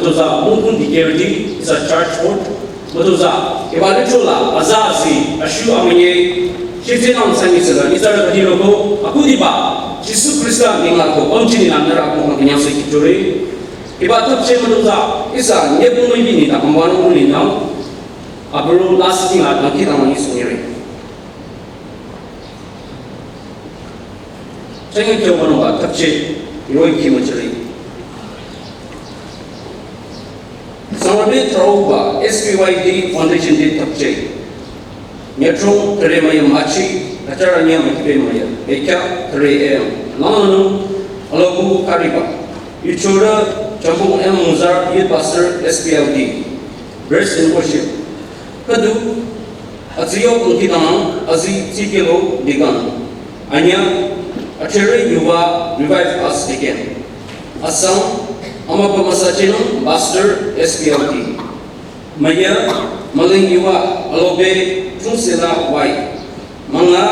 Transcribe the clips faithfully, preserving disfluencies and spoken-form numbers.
Mütozah mungkung dikehrüti ihsa church board, mütozah hiba lithro la aza azi ashu amünyi shitsinang sanyisüla ihsa rübati roko akhudiba Jisu Khrista ninglang ko amchini nang nüra ko künyangseh kihchore. Hiba thapche mütozah ihsa nyepung müibi nengdang amüwanung nengdang abürü lasih nengdang dangkhidangnang nyisohnyire. Changya kyo wünungba thapche, hiroh-i kih müchire. Sangrami thraoba S B Y D Foundation Day thapche. Nyütrong thüre müyam achi, achara nyü mükhipe müyam, bekhyah thüre A M. Langnü, alobu kariba. Yuchorü, Chambung M Muzar, Youth Pastor, S B L D. Praise and worship. Khüdu, aziyo kungkidang, azi tsikelo dikan. Anyüh, achere yuva revive us again. Asang, amübü müsachinung, Pastor, S B L D. Müyü, mülung yuva, alobe, chungsela wai. Münga,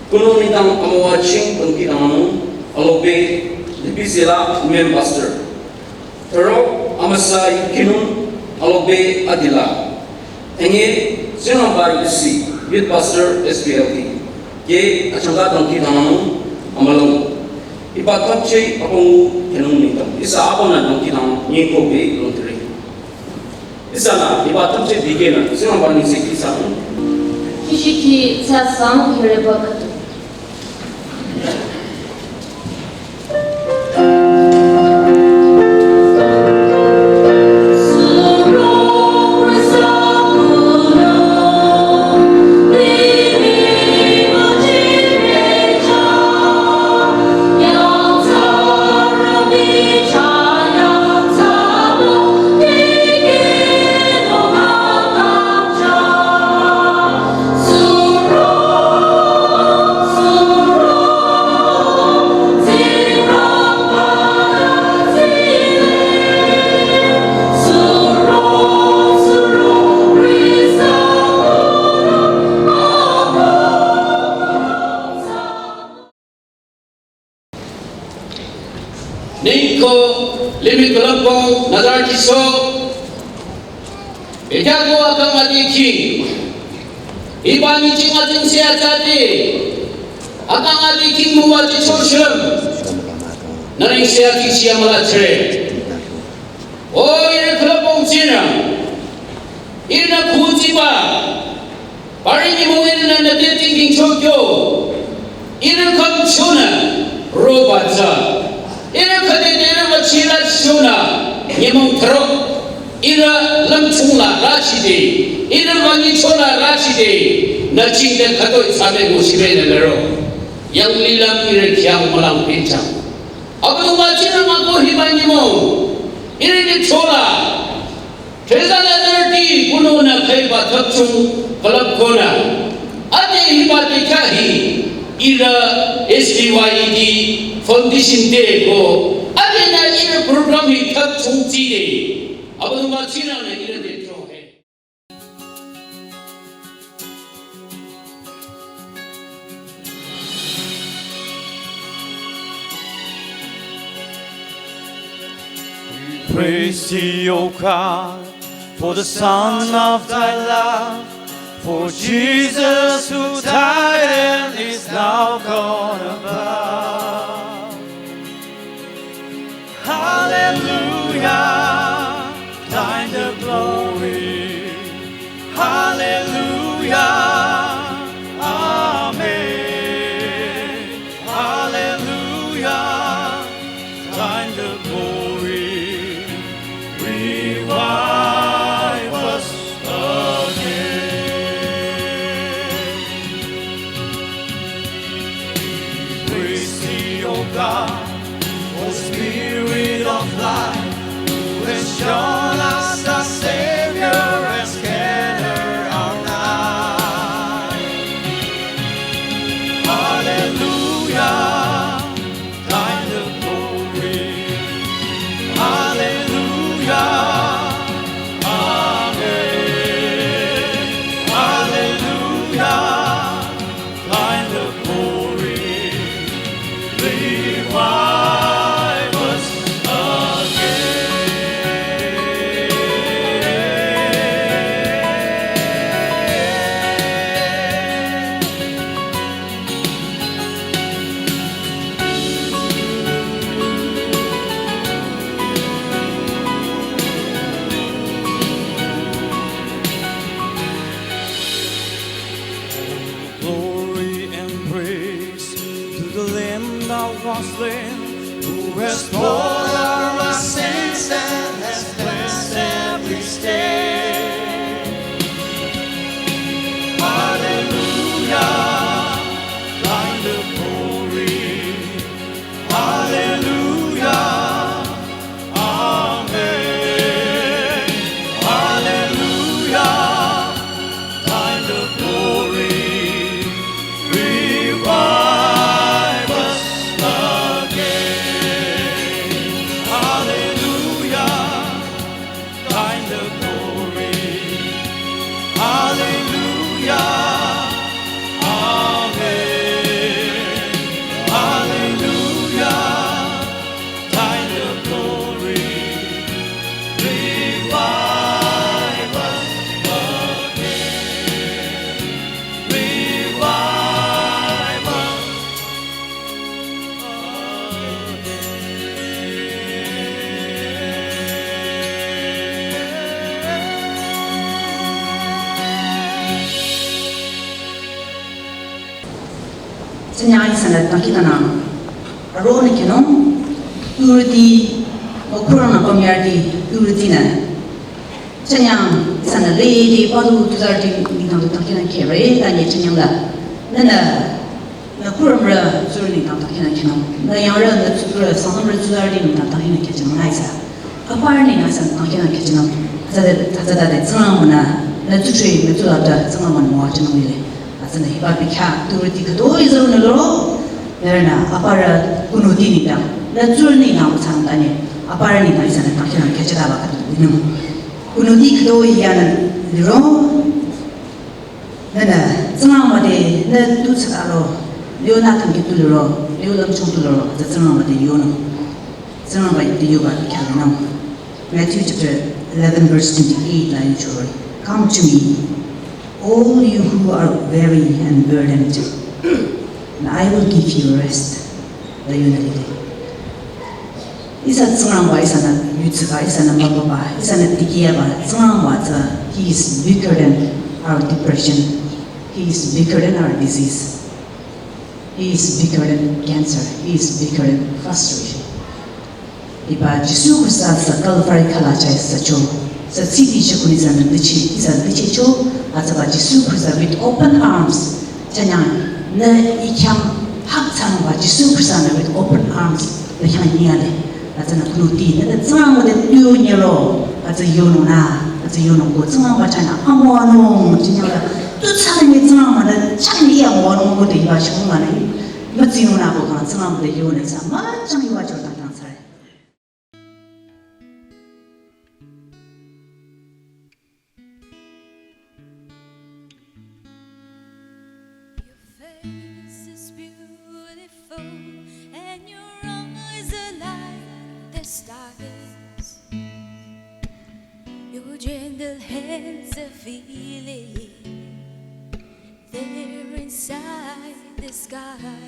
kunung nengdang amüwa ching kungkidang, alobe, libisela, women pastor. Thüro amüsa yukinung alobe adila. Enge Tsingrangba yusi Youth Pastor S B L D. Ke achangka dangkhidangnang amülung. Hiba thapche apungu khenung nengdang. Ihsa abünü dangkhidangnang nyingkobi longtire. Ihsanü hiba thapche dikehnü Tsingrangba nengse kihsanung. Kishiki tsasang hireba khüdu. Ningko limih kelempong nazar kiso. Ejako akang adi king. Iba nyiching ating siya tadi. Akang adi king muwa di chosem. Naring siya king siya malatre. O ire kelempong Tsingrang. Ire kuchiba. Pari nyümong ihrünü nüte tingking chokyo. Ihrü kham chonü roba tsü. Ihrü khüde dere wachira chonü nyümong thürok. Ihrü lümchung la rachide. Ihrü wangi chonü rachide. Nü chingde khütoi same nguchibe nü lero. Yanglilüm ihrü khyang mülang pinchang. Abüdongba Tsingrang ako hiba nyümong. Ihrü nü chola. Treza lazarüti kununü khaiba thapchung külüp konü. Ade hiba te kya hi ihrü S B Y D Foundation te ko. Adenü ihrü program hi thapchung tside. Abüdongba Tsingrang nü ihrü te tro he. We praise thee, O God, for the Son of thy love, for Jesus who died and is now gone above. Hallelujah, thine the glory. Hallelujah, amen. Hallelujah, thine the glory. Revive us again. Praise thee, O God, O Spirit of life, who has shown us the Savior and scatter our night. Hallelujah, thine the glory. Hallelujah, amen. Hallelujah, thine the glory, revive us again. Cross Lamb, who has borne our sins and has cleansed every stain. Hallelujah, thine the glory. Hallelujah, amen. Hallelujah, thine the glory, revive us again. Hallelujah, thine the glory. Hallelujah, amen. Hallelujah, thine the glory. Revive us again. Revive us again. 这样一生的东西的呢，而我们可能有的，我可能那方面的有的呢，这样一生的累的，把路都在这里，你看都东西呢，开了，但也这样的，那呢，那可能人就是你看东西呢，可能那样人的就是上头人就在这里，你看东西呢，开这样来噻。 Aparü nengdang ihsanü dangkhidangnang khyüchinung. Hütsüde, hütsütade Tsingrangba-nü, nü tsuchoi, nü tsulapta Tsingrangba-nü müwajünung lile. Hütsünü hiba bekhyah turüti khütoi zarünü liro, nührünü aparü kunuti nengdang, nü tsurü nengdang mütsanung tanye, aparü nengdang ihsanü dangkhidangnang khyüchitaba khüdu linung. Kunuti khütoi yanü liro, nünü Tsingrangba te nü tu tsataro, lio nü tangki tu liro, lio lümchung tu liro, hütsü Tsingrangba te yonung. Tsingrangba te yoba khyülenung. Matthew chapter eleven verse twenty-eight la yuchore. Come to me, all you who are weary and burdened, and I will give you rest. La yonü lide. Ihsa Tsingrangba, ihsanü yutsüba, ihsanü mübüba, ihsanü tikehba, Tsingrangba tsü, he is bigger than our depression. He is bigger than our disease. He is bigger than cancer. He is bigger than frustration. Hiba Jisu Khrista tsü Calvary khüla chah ihsa cho. Tsü tsidi chakuni tsünü dichi, ihsa dichicho, hütsüba Jisu Khrista with open arms. Chanyang, nü i khyang hak thsanungba Jisu Khrista-nü with open arms nü khyang nyale. Hütsünü kunuti, nünü Tsingrangba te tu nyiro, hütsü yonung nü, hütsü yonung ko Tsingrangba chahnü amüwanung, chanyang la, tu thsanü nyi Tsingrangba-nü, chahnü i amüwanung ko te hiba shibung la nü, mütsinung nü ko kang Tsingrangba te yonü ihsa, müchang hiba cho dangkhidangnang thsare. Your face is beautiful and your eyes are like the stars. Your gentle hands are feeling there inside the sky.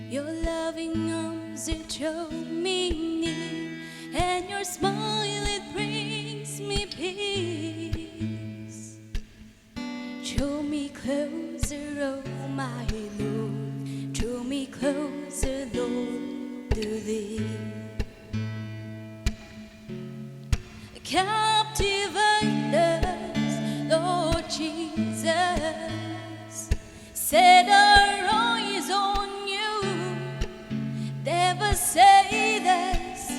Your loving arms, it draw me near, and your smile, it brings me peace. Draw me closer, oh my Lord, draw me closer, Lord, to thee. Captivate us, Lord Jesus. Set our eyes on you. Devastate us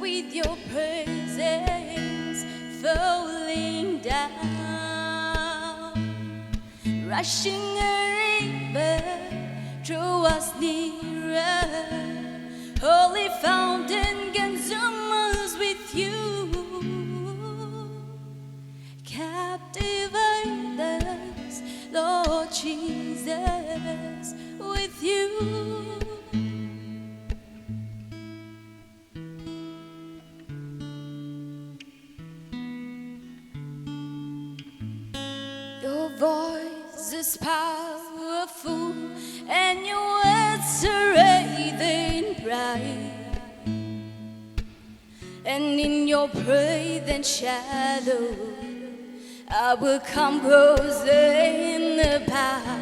with your presence falling down. Rushing a river, draw us nearer. Holy fountain, consume us with you. Captivate us, Lord Jesus, with you. Your voice is powerful and your words are wraith and bright. And in your presence shadow, I will come close and abide.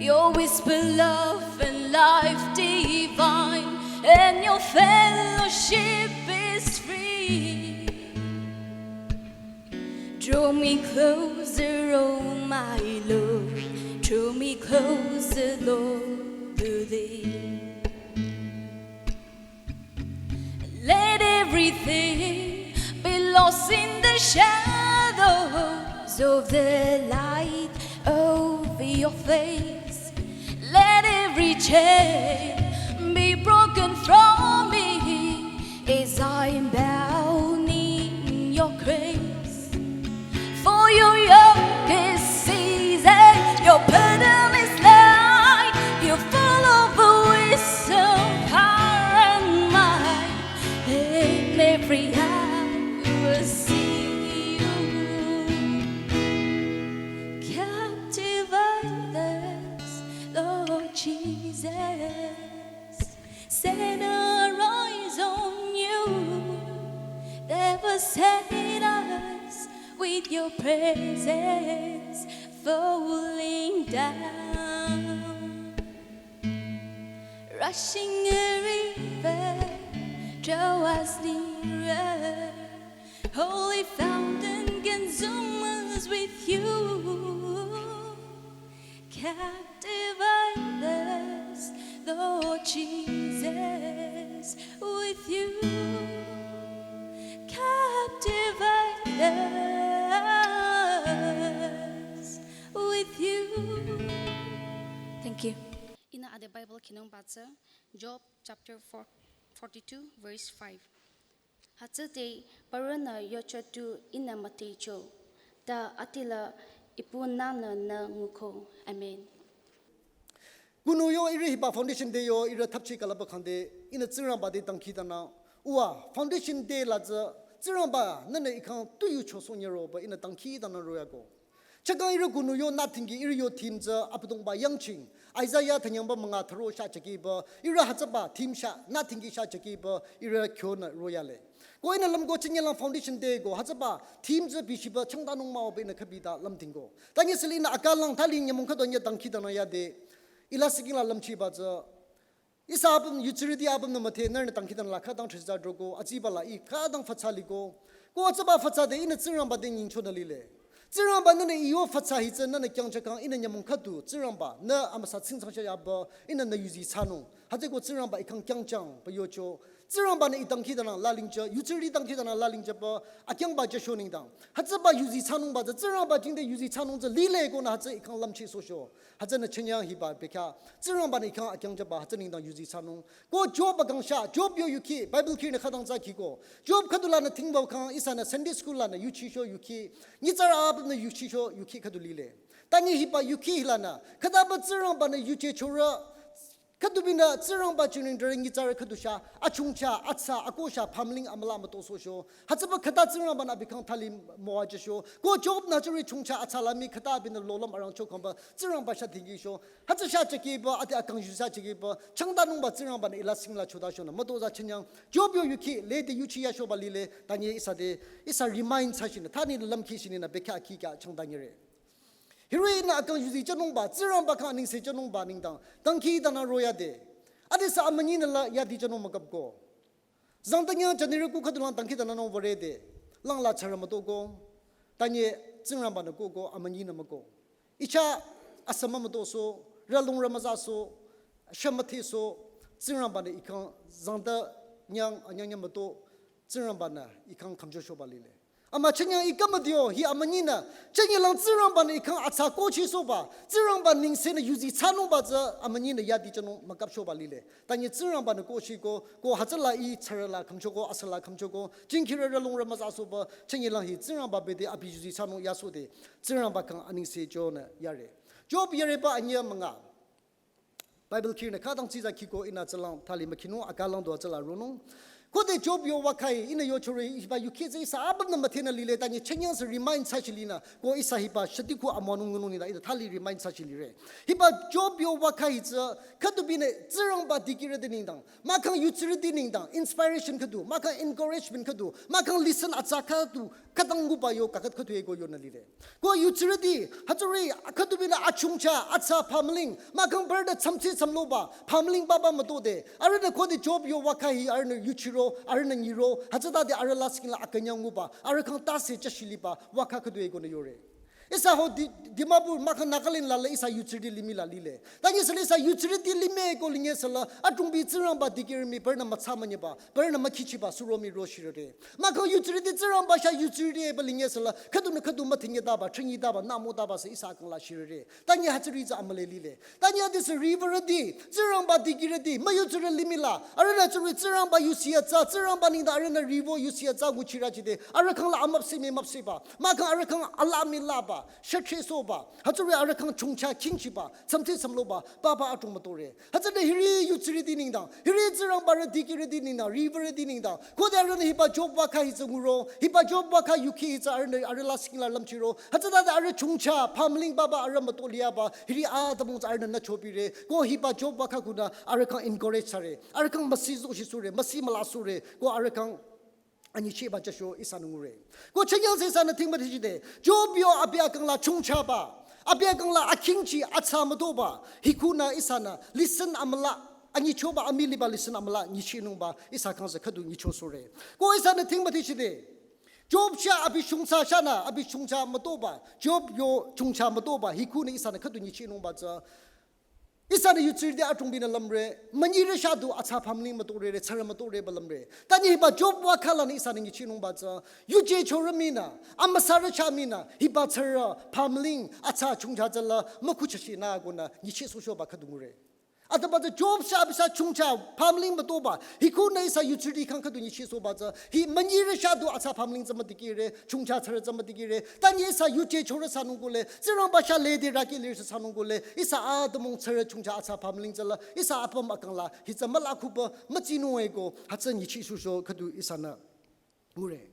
Your Beloved, life divine, and your fellowship is free. Draw me closer, oh my Lord, draw me closer, Lord, to thee. Let everything be lost in the shadows of the light of your face. Let every chain be broken from me as I am bound in your grace. For your yoke is easy, your burden is light. You're full of wisdom, power, and might, and every eye will see you. Captivate us, Lord Jesus. Set our eyes on you. Devastate us with your presence falling down. Rushing a river, draw us nearer. Holy fountain, consume us with you. Captivate us, Lord Jesus, with you. Captivate us with you. Thank you. Ihnü ade Bible khinung batsü, Job chapter four, forty-two, verse five. Hütsüde parünü yocho tu ihnü müdhecho, ta atila ipu nanü nü nguko. Amen. Kunu yo ihrü hiba foundation day yo ihrü thapchi kalaba khangde ihnü Tsingrangba te dangkhidangnang. Uwa foundation day la tsü Tsingrangba nünü ikhang tu yucho sonyüroba ihnü dangkhidangnang royako. Chakang ihrü kunu yo nü tingki ihrü yo theme tsü Abüdongba yangching. Isaiah thanyangba münga tharo sha chakiba ihrü hütsüba theme sha nü tingki sha chakiba ihrü kyonü royale. Ko ihnü lümko chinyelang foundation day ko hütsüba theme tsü bishiba changdanung maoba ihnü khabida lümtingko. Tanyi sili ihnü akalang thali nyümong khüdu nye dangkhidangnang yade. Ila siking la lümchiba tsü. Ihsa apüm yutsirüti apümnü müdhe nührünü dangkhidangnang la khütang thrüza droko, atsiba la ih khütang fütsa liko. Ko atsiba fütsa de ihnü Tsingrangba te nyingchonü lile. Tsingrangba nünü iyo fütsa hi tsü nünü kyangchakang ihnü nyümong khüdu Tsingrangba nü amüsa tsingtsang sha yaba ihnü nü yuzi thsanung. Hütsüko Tsingrangba ikhang kyangchang ba yocho. Tsingrangba nü ih dangkhidangnang lalingcha, yutsirüti dangkhidangnang lalingcha ba akyangba jüsho nengdang. Hütsüba yuzi thsanungba tsü Tsingrangba jingte yuzi thsanung tsü lile konü hütsü ikhang lümchi sohcho. Hütsünü chenyang hiba bekhyah. Tsingrangba nü ikhang akyangjüba hütsü nengdang yuzi thsanung. Ko Job akang sha, Job yo yukhi, Bible khirünü khütang tsü khiko. Job khüdu lanü thingba kang ihsanü Sunday school lanü yuchicho yukhi. Nyitsarü apümnü yuchicho yukhi khüdu lile. Tanyi hiba yukhi hilanü, khütaba Tsingrangba nü yuje chorü, khüdu binü Tsingrangba chingring dere nyitsarü khüdu sha, achungcha, atsa, akosha, pamling amüla mütosohcho. Hütsüba khüta Tsingrangba nü abi kang thali müwajücho. Ko Job nü churi chungcha atsa la mii khüta abinü lolüm arangcho kangba Tsingrangba sha dhingicho. Hütsü sha chakiba, ati akang yu sha chakiba, changdanungba Tsingrangba nü ila singla chodachonü. Mütozah chenyang, Job yo yukhi, lede yuchi yachoba lile, tanyi ihsa te, ihsa remind thsashinü, thani lümkhi shininü bekhyah khikya changdanyire. Hiroh-i ihnü akang yuzi thsanungba, Tsingrangba kang anengse thsanungba nengdang, dangkhidangnang royade. Ade sü amünyinü la yadi thsanung mükapko. Zangtanyang janirü ku khüdulang dangkhidangnangnung würede. Langla chara mütoko. Tanyi Tsingrangba nü koko amünyinü müko. Icha asama mütosoh, ralung ramazasoh, shamathesoh, Tsingrangba nü ikhang zangtanyang anyangnyang müto, Tsingrangba nü ikhang khümchochoba lile. Ama chenyang ih kamadio hi amünyinü, chenyelang Tsingrangba nü ikhang atsa kochisohba, Tsingrangba nengsenü yuzi thsanungba tsü amünyinü yadi thsanung mükapchoba lile. Tanyi Tsingrangba nü kochiko, ko hütsüla ih charala khümchoko, asala khümchoko, jingkhirü ralung ramazasohba, chenyelang hi Tsingrangba bete abi yuzi thsanung yasohde, Tsingrangba kang anengse chonü yare. Job yareba anyü münga. Bible khirünü khütang tsiza khiko ihnü tsülang thali mükhinung akalang do tsüla ronung. Khode Job yo wakha hi, ihnü yochore, hiba yukheh tsü ihsa apümnü müdhenü lile, tanyi chünyangsü remind thsachilinü, ko ihsa hiba shüti khu amonung ngunung nida, ihnü thali remind thsachilire. Hiba Job yo wakha hi tsü, khüdu binü Tsingrangba dikehrüti nengdang, mahkhang yutsirüti nengdang, inspiration khüdu, mahkhang encouragement khüdu, mahkhang lesson atsa khüdu, khütang nguba yo, kakat khüdu eko yonü lile. Ko yutsirüti, hütsüri, khüdu binü achungcha, atsa pamling, mahkhang bürde tsamtsi tsamloba, pamling baba mütode. Arühnü khode Job yo wakha hi, arühnü yuchiro, arühnü nyiro, hütsütade arüh lasih kingla akünyang nguba, arüh khyang tase chashiliba, wakha khüdu ekonü yore. Ihsa ho di, Dimapur, mahkhang Nagaland la la ihsa yutsirüti limih la lile. Tanyi süla ihsa yutsirüti limih eko linye süla, atrungbi Tsingrangba dikehrü mii bürünü mütsa münyeba, bürünü mükhichiba, suromi roshirüre. Mahkhang yutsirüti Tsingrangba sha yutsirüti eba linye süla, khüdunü khüdu müdhenyetaba, chünyitaba, namotaba sü ihsa kangla shirüre. Tanyi hütsüri tsü amüle lile. Tanyi adesü riwürüti, Tsingrangba dikehrüti, müyutsirü limih la, arühnü tsüri Tsingrangba yusi atsa, Tsingrangba nengdang arühnü riwü yusi atsa nguchirüchide, arüh khyangla amüpseh mii müpsehba, mahkhang arüh khyang alaa mii laaba, shachehsohba, hütsüri arüh khyang chungcha khingchiba, tsamtsi tsamloba, baba atrung mütore. Hütsüde hiri yutsirüti nengdang, hiri Tsingrangba rü dikehrüti nengdang, riwürüti nengdang. Khode arühnü hiba Job wakha hi tsü nguro, hiba Job wakha yukheh hi tsü arühnü arüh lasih kingla lümchiro. Hütsütade arüh chungcha, pamling baba arüh mütoliaba, hiri atümung tsü arühnü nüchobire. Ko hiba Job wakha khunü arüh khyang encourage thsare. Arüh khyang müsi zoshi sure, müsi müla sure. Ko arüh khyang anyichehba chasho ihsanü ngure. Ko chünyangsü ihsanü thingba thichide. Job yo abi akangla chungchaba. Abi akangla akhingchi atsa mütoba. Hikhunü ihsanü lesson amüla anyichoba amüliba lesson amüla nyichehnungba ihsa khyang sü khüdu nyicho sure. Ko ihsanü thingba thichide. Job sha abi shungtsa shanü abi chungcha mütoba. Job yo chungcha mütoba. Hikhunü ihsanü khüdu nyichehnungba tsü. Ihsanü yutsirüti atrungbinü lümre, münyirü shadu atsa pamling mütorere, tsürü mütoreba lümre. Tanyi hiba Job wakha lanü ihsanü nyichehnungba tsü, yuje chorü minü, amüsarü chah minü, hiba tsürü, pamling, atsa chungcha tsüla, mükhu chashi nü konü, nyichehsohsohba khüdu ngure. Ataba tsü Job sha abi sha chungcha, pamling mütoba, hikhunü ihsa yutsirüti khyang khüdu nyichehsohba tsü, hi münyirü shadu atsa pamling tsü mütikehre, chungcha tsürü tsü mütikehre. Tanyi ihsa yuje chorü thsanung kohle, Tsingrangba sha lede raki lirü thsanung kohle, ihsa atümung tsürü chungcha atsa pamling tsüla, ihsa apüm akangla, hi tsü müla khuba, mütsinung eko, hütsü nyichehsohsoh khüdu ihsanü ngure.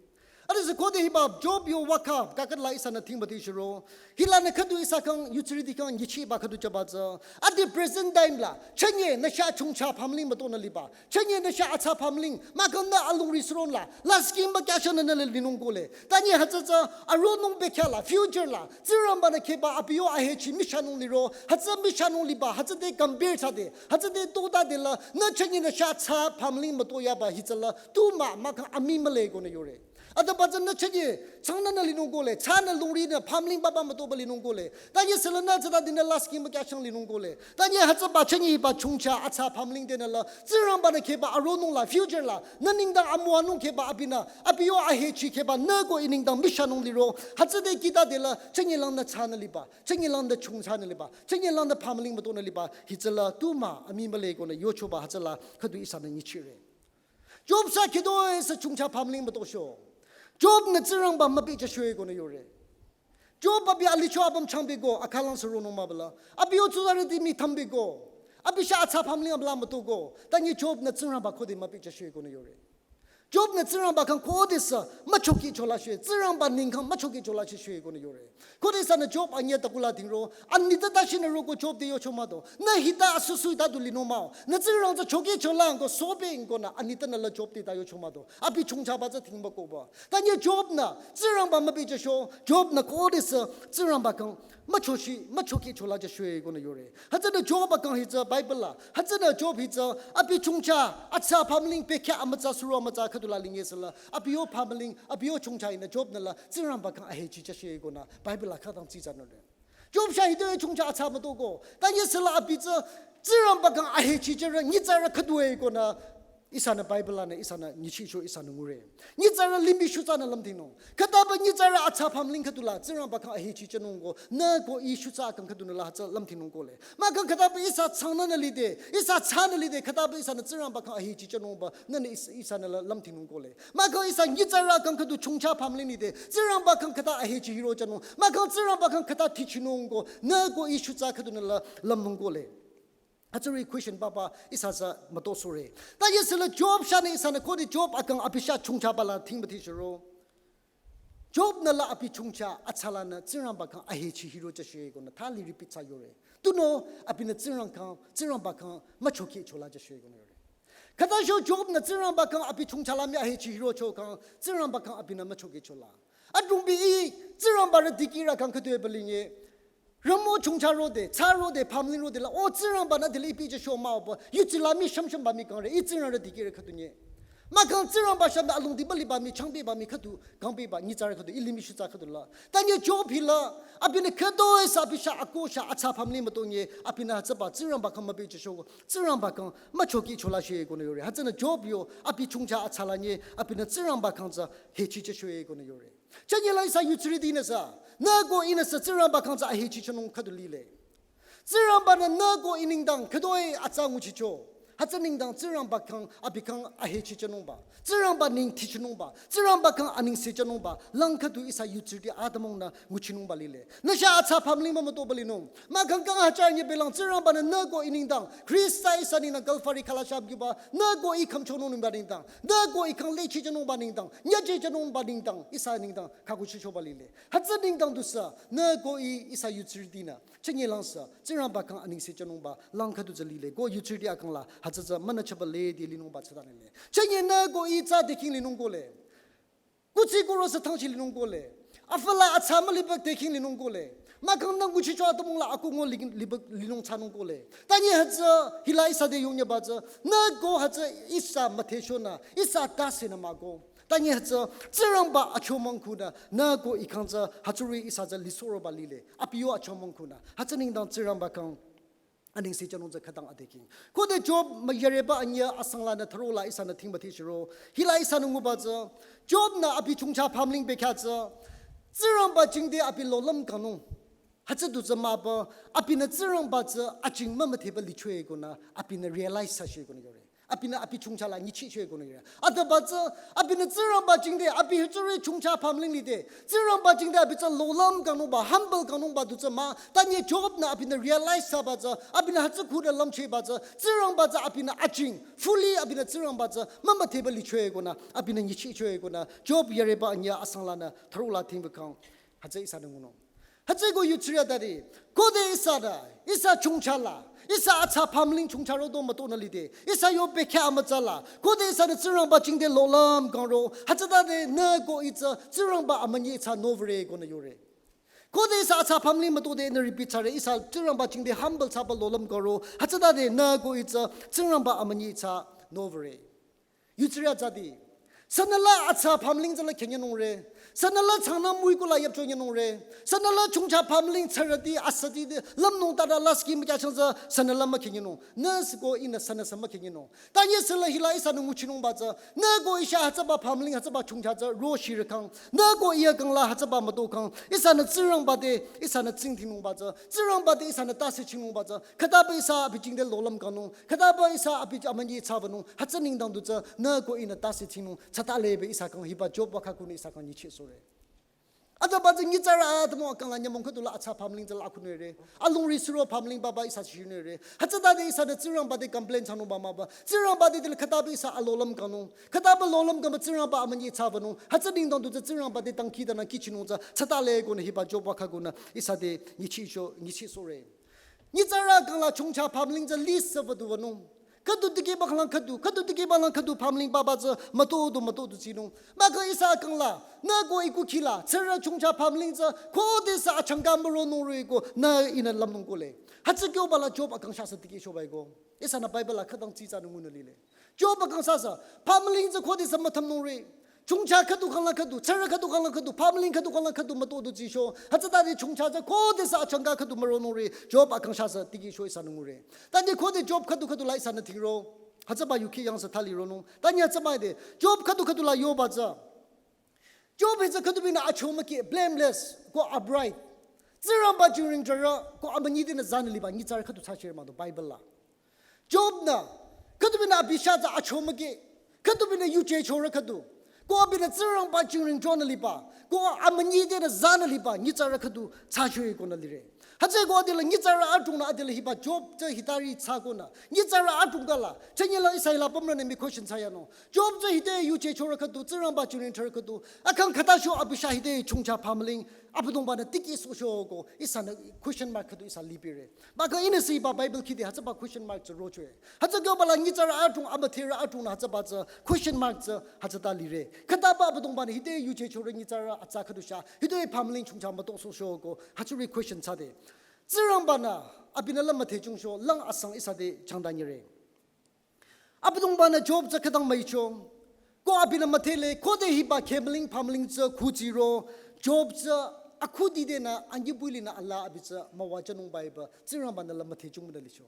Adesü khode hiba Job yo wakha, kakatla ihsanü thingba thichiro, hilanü khüdu ihsa khyang, yutsirüti khyang nyichehba khüdu chaba tsü, ade present time la, chünye nü sha chungcha pamling mütonü liba, chünye nü sha atsa pamling, mahkhang nü alungri suronla, lasih kingba kyashanü nü le linung kohle. Tanyi hütsü tsü, aronung bekhyah la, future la, Tsingrangbanü kheba abi yo ahechi mishanung liro, hütsü mishanung liba, hütsüde compare thsade, hütsüde totade la, nü chünye nü sha atsa pamling mütoyaba hi tsüla, tu mah, mahkhang amii mühle konü yore. Ataba tsü nü chünye, changnü nü linung kohle, chanü lungrinü, pamling baba mütoba linung kohle. Tanyi süla nü tsütade nü lasih kingba kyashang linung kohle. Tanyi hütsüba chünye hiba chungcha atsa pamling tenü la, Tsingrangbanü kheba aronung la, future la, nü nengdang amüwanung kheba abinü, abi yo ahechi kheba nü ko ih nengdang mishanung liro, hütsüde kitade la, chünye langnü chanü liba, chünye langnü chungchanü liba, chünye langnü pamling mütonü liba, hi tsüla tu mah, amii mühle konü yochoba hütsüla, khüdu ihsanü nyichehre. Job sha khütoi sü chungcha pamling mütocho. Job nü Tsingrangba müpehchashoe konü yore. Job abi alicho apüm changbeko, akhalang sü ronung mübüla. Abi yo tsuzarüti mii thambeko. Abi sha atsa pamling amüla mütoko. Tanyi Job nü Tsingrangba khode müpehchashoe konü yore. Job nü Tsingrangba khyang khodesü müchokehchola she, Tsingrangba neng khyang müchokehchola she shoe konü yore. Khode ihsanü Job anyüh takula dhingro, anitpü ta shinü roko Job te yocho mah do. Nü hita asüsü hita du linung mah-o. Nü Tsingrang tsü chokehchola ko sobe konü anitpünü la Job te ta yocho mah do. Abi chungchaba tsü dhingba koba. Tanyi Job nü Tsingrangba müpehchasho, Job nü khodesü Tsingrangba khyang müchoshi, müchokehchola chashoe konü yore. Hütsünü Job akang hi tsü Bible la. Hütsünü Job hi tsü abi chungcha, atsa pamling bekhyah amütsa suro amütsa khüdula linye süla. Abi yo pamling, abi yo chungcha hinü Job nü la Tsingrangba khyang ahechi chashe konü Bible la khütang tsitsa nüre. Job sha hitoi chungcha atsa mütoko. Tanyi süla abi tsü Tsingrangba khyang ahechi charü, nyitsarü khüdue konü ihsanü Bible lanü ihsanü nyichehcho ihsanü ngure. Nyitsarü limih shutsanü lümdhingnung. Khütaba nyitsarü atsa pamling khüdula Tsingrangba khyang ahechi chanung ko. Nü ko ih shutsa kang khüdunü la hütsü lümdhingnung kohle. Mahkhang khütaba ihsa changnü nü lide, ihsa chanü lide, khütaba ihsanü Tsingrangba khyang ahechi chanungba, nünü ihs-, ihsanü la lümdhingnung kohle. Mahkhang ihsa nyitsarü kang khüdu chungcha pamling lide, Tsingrangba khyang khüta ahechi hiro chanung. Mahkhang Tsingrangba khyang khüta thichinung ko, nü ko ih shutsa khüdunü la lümnung kohle. Hütsüri question papa ihsa tsü mütosore. Ta yesüla Job shanü ihsanü khode Job akang abi sha chongchaba la thingba thishiro. Job-nü la abi chongcha atsalanü Tsingrangba khyang ahechi hiro jüshe konü thali repeat thsa yore. Tunüo abinü Tsingrang khyang, Tsingrangba khyang müchokehchola jüshe konü yore. Khüta sho Job-nü Tsingrangba khyang abi chongcha la mii ahechi hirocho khyang, Tsingrangba khyang abinü müchokehchola. Adrongbi ih Tsingrangba rü dikehrü khyang khüdu-e balinye. Ramo chongcha rode, tsa rode, pamling rode la, o Tsingrangba-nü dile ipi jüsho mah-o ba, yutsila mii shamshamba mii kangre, ih Tsingrang rü dikehrü khüdunye. Mahkhang Tsingrangba shambe alongdiba liba mii, changpeba mii khüdu, kangpeba, nyitsarü khüdu, i limih shutsa khüdu la. Ta nye Job hila, abinü khütoi sü abi sha ako sha atsa pamling mütonye, abinü hütsüba Tsingrangba khyang mübü jüsho, Tsingrangba khyang müchokehchola she konü yore. Hütsünü Job yo, abi chongcha atsalanye, abinü Tsingrangba khyang tsü hechi jüsho konü yore. Chanye la ihsa yutsirütinü sü, nü ko ihnü sü Tsingrangba khyang tsü ahechi jünung khüdu lile. Tsingrangba-nü nü ko ih nengdang khütoi atsa nguchicho. Hütsü nengdang Tsingrangba khyang abi khyang ahechi jünungba. Tsingrangba neng thichinungba. Tsingrangba khyang anengse jünungba. Lang khüdu ihsa yutsirüti atümungnü nguchinungba lile. Nü sha atsa pamling mah mütoba linung. Mahkhang kang hajar nye belang Tsingrangba-nü nü ko ih nengdang. Khrista ihsa nengdang Kalvari khala shabgiba. Nü ko ih khümchonung nengba nengdang. Nü ko ih khyang lechi jünungba nengdang. Nyaje jünungba nengdang. Ihsa nengdang. Khaku chichoba lile. Hütsü nengdang du sü. Nü ko ih ihsa yutsirütinü. Chanye lang sü. Tsingrangba khyang anengse jünungba. Lang khüdu tsü lile. Ko yutsirüti akang la. Hütsü tsü münü chaba le di linungba tsüta nile. Chanye nü ko ih tsü deking linung kohle. Kuthsi kuro sü thangchi linung kohle. Afala atsa müliba deking linung kohle. Mahkhang nü nguchicho atümung la ako ngo li-, liba linung thsanung kohle. Ta nye hütsü hila ihsa te yongyaba tsü. Nü ko hütsü ihsa müthehchonü. Ihsa tasenü mah ko. Ta nye hütsü Tsingrangba achomang khunü. Nü ko ih khyang tsü hütsüri ihsa tsü lisoroba lile. Abi yo achomang khunü. Hütsü nengdang Tsingrangba khyang anengse jünung tsü khütang adeking. Khode Job mah yareba anyüh asang lanü thüro la ihsanü thingba thishiro. Hila ihsanü nguba tsü. Job-nü abi chongcha pamling bekhyah tsü. Tsingrangba jingte abi lolüm kangnung. Hütsü du tsü mahba abinü Tsingrangba tsü ajing mümüdheba lichoe konü abinü realize thsashe konü yore. Abinü abi chongcha la nyichichoe konü yore. Ataba tsü, abinü Tsingrangba jingte, abi hütsüri chongcha pamling lide. Tsingrangba jingte abi tsü lolüm kangnungba, humble kangnungba du tsü mah. Ta nye Job-nü abinü realize thsaba tsü, abinü hütsü khunü lümchehba tsü, Tsingrangba tsü abinü ajing, fully abinü Tsingrangba tsü, mümüdheba lichoe konü, abinü nyichichoe konü, Job yareba anyüh asang lanü, thüro la thingba khyang, hütsü ihsanü ngunung. Hütsüeko yutsirü tari, khode ihsa da, ihsa chongcha la, ihsa atsa pamling chongcha rodo mütonü lide, ihsa yo bekhyah amütsa la, khode ihsanü Tsingrangba jingte lolüm kangro, hütsütade nü ko ih tsü Tsingrangba amünyi thsa novüre konü yore. Khode ihsa atsa pamling mütode nü repeat thsare, ihsa Tsingrangba jingte humble thsaba lolüm kangro, hütsütade nü ko ih tsü Tsingrangba amünyi thsa novüre. Yutsirü tsüti. Sünüla atsa pamling tsüla khenyenungre. Sünüla changnü müiko la yapchonyenungre. Sünüla chongcha pamling tsürüti asüti de lümnung tada la scheme kya changza sünüla mükhenyenung. Nü sü ko ihnü sünü sü mükhenyenung. Ta nye süla hila ihsanü nguchinungba tsü. Nü ko ih sha hütsüba pamling hütsüba chongcha tsü roshirü kang. Nü ko ih kang la hütsüba müto kang. Ihsanü Tsingrangba te, ihsanü tsingdhingnungba tsü. Tsingrangba te ihsanü tase chingnungba tsü. Khütaba ihsa abi jingte lolüm kangnung. Khütaba ihsa abi amünyi thsabanung, hütsü nengdang du tsü, nü ko ihnü tase thingnung, tsüta lebe ihsa kang hiba Job wükha khunü ihsa kang nyichehsohre. Ataba tsü nyitsarü atümung akang la nyümong khüdu la atsa pamling tsü la khunere. Alongri suro pamling baba ihsa shinere. Hütsütade ihsanü Tsingrangba te complain thsanungba mahba. Tsingrangba te dile khütaba ihsa alolüm kangnung. Khütaba lolüm kangba Tsingrangba amünyi thsabanung. Hütsü nengdang du tsü Tsingrangba te dangkhidangnang kihchinung tsü. Tsüta le konü hiba Job wükha khunü ihsa te nyichehcho, nyichehsohre. Nyitsarü kang la chongcha pamling tsü list sü vüdu vanung. Khüdu tikehba kang la khüdu, khüdu tikehba la khüdu pamling baba tsü müto du müto du tsinung. Mahkhang ihsa kang la, nü ko ih kukhi la, tsürü chongcha pamling tsü, khode sü achangka müronungre ko, nü ihnü lümnung kohle. Hütsü kyoba la Job akang sha sü tikehchoba iko. Ihsanü Bible la khütang tsitsanü ngunü lile. Job akang sasa, pamling tsü khode sü müthümnungre. Chongcha khüdu kang la khüdu, tsürü khüdu kang la khüdu, pamling khüdu kang la khüdu müto du tsicho. Hütsütade chongcha tsü khode sü achangka khüdu müronungre. Job akang sasa tikehcho ihsanü ngure. Ta nye khode Job khüdu khüdu la ihsanü thingro. Hütsüba yuki yang sü thali ronung. Ta nye hütsüba de, Job khüdu khüdu la yoba tsü. Job hi tsü khüdubinü achomükeh, blameless, ko upright. Tsingrangba jingring jara, ko amünyi dinü zanü liba, nyitsarü khüdu thsachire mah do Bible la. Job-nü, khüdubinü abi sha tsü achomükeh, khüdubinü yujechorü khüdu. Ko abinü Tsingrangba jingring chonü liba, ko amünyi denü zanü liba nyitsarü khüdu thsachoe konü lire. Hütsüeko adela nyitsarü adrongnü adela hiba Job tsü hitari thsakonü nyitsarü adrong kala chanyela ihsa hila pümrünü mii question thsayanung. Job tsü hite yuje chorü khüdu, Tsingrangba jingring chorü khüdu, akhang khüta sho abi sha hite chongcha pamüling Abüdongbanü tikehsohcho ko ihsanü question mark khüdu ihsa lipire. Baka ihnüsü hiba Bible khide hütsüba question mark tsü rochoe. Hütsü kyo bala nyitsarü adrong, amüdherü adrongnü hütsüba tsü question mark tsü hütsüta lire. Khütaba Abüdongbanü hite yuje chorü nyitsarü atsa khüdu sha hite pamüling chongcha mütoksohcho ko hütsüri question thsade, Tsingrangbanü abinü la müdhechungcho lang asang ihsa te changdanyire. Abüdongbanü Job tsü khütang müicho. Ko abinü müdhele, khode hiba khemüling pamüling tsü khutsiro, Job tsü akhudi denü anyibui linü ala abi tsü müwajünungba hiba Tsingrangbanü la müdhechung müdhalicho.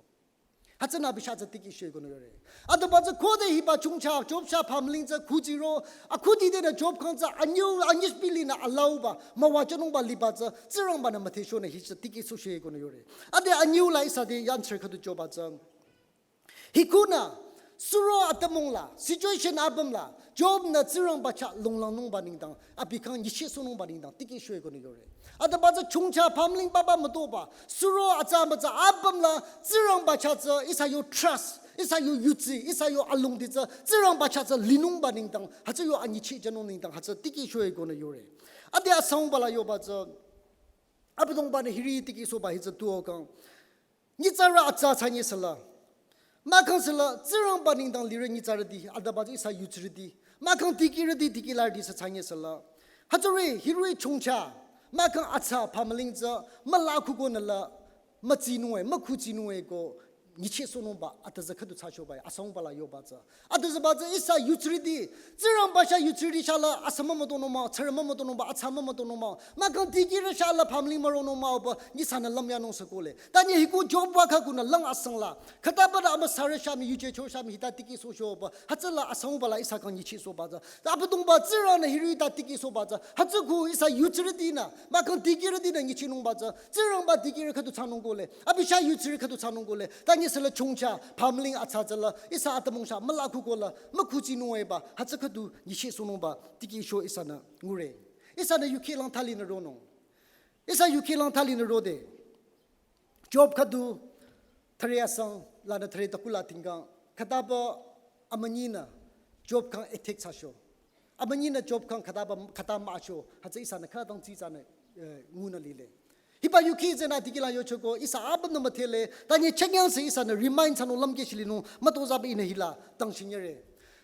Hütsünü abi sha tsü tikehshoe konü yore. Adaba tsü khode hiba chongcha, Job sha pamüling tsü khutsiro, akhudi denü Job khyang tsü anyi, anyibui linü alauba müwajünungba liba tsü Tsingrangbanü müdhechonü hi tsü tikehsohshoe konü yore. Ade anyi la ihsa te answer khüdu choba tsü. Hikunü, suro atümung la, situation apüm la, Job-nü Tsingrangba chah longlangnungba nengdang, abi khyang nyichehsohnungba nengdang, tikehshoe konü yore. Adaba tsü chongcha pamüling papa mütoba, suro atsa mütsa apüm la, Tsingrangba chah tsü, ihsa yo trust, ihsa yo yudsi, ihsa yo alongdi tsü, Tsingrangba chah tsü linungba nengdang, hütsü yo anyichehjünung nengdang, hütsü tikehshoe konü yore. Ade asangba la yoba tsü, Abüdongbanü hiri tikehsohba hi tsü tuo kang. Nyitsarü atsa thsanye süla. Mahkhang süla, Tsingrangba nengdang lirü nyitsarüti, adaba tsü ihsa yudsirüti. Mahkhang dikehrüti, dikehlarüti sü thsanye süla. Hütsüri, hiri chongcha. Mahkhang atsa pamüling tsü, müla khukonü la, mütsinunge, mükhutsünunge ko, nyichehsohnungba, ata tsü khüdu thsachoba, asangba la yoba tsü. Ata tsüba tsü ihsa yudsirüti, Tsingrangba sha yudsirüti sha la, asa mümütonung mah, tsarü mümütonung mah, atsa mümütonung mah. Mahkhang dikehrü sha la pamüling müronung mah, oba, nyi ihsanü lümyanung sü kohle. Tanyi hiku Job wa khakunü lang asang la. Khütaba da amüsarü sha mii, yuje cho sha mii, hita tikehsohcho ba. Hütsüla asangba la ihsa khyang nyichehsohba tsü. Ta Abüdongba Tsingrang-nü hiri ta tikehsohba tsü. Hütsüku ihsa yudsirütinü, mahkhang dikehrütinü nyichehnungba tsü. Tsingrangba dikehrü khüdu thsanung kohle. Abi sha yudsirü khüdu thsanung kohle. Tanyi süla chongcha, pamüling atsa tsüla, ihsa atümung sha, müla khuko la, mükhutsünunge ba, hütsü khüdu nyichehsohnungba, tikehcho ihsanü ngure. Ihsanü yukhi lang thalinü ronung. Ihsa yukhi lang thalinü rode. Job khüdu, thüre asang, lanü thüre taku la tingkang. Khütaba amünyinü, Job khyang attack thsacho. Amünyinü Job khyang khütaba, khüta mücho, hütsü ihsanü khütang tsitsanü, eh, ngunü lile. Hiba yukhi tsünü dikehla yochoko, ihsa apümnü müdhele, tanyi chenyang sü ihsanü remind thsanung lümkeh shilinung, mütozaba ihnü hila, tangchinyere.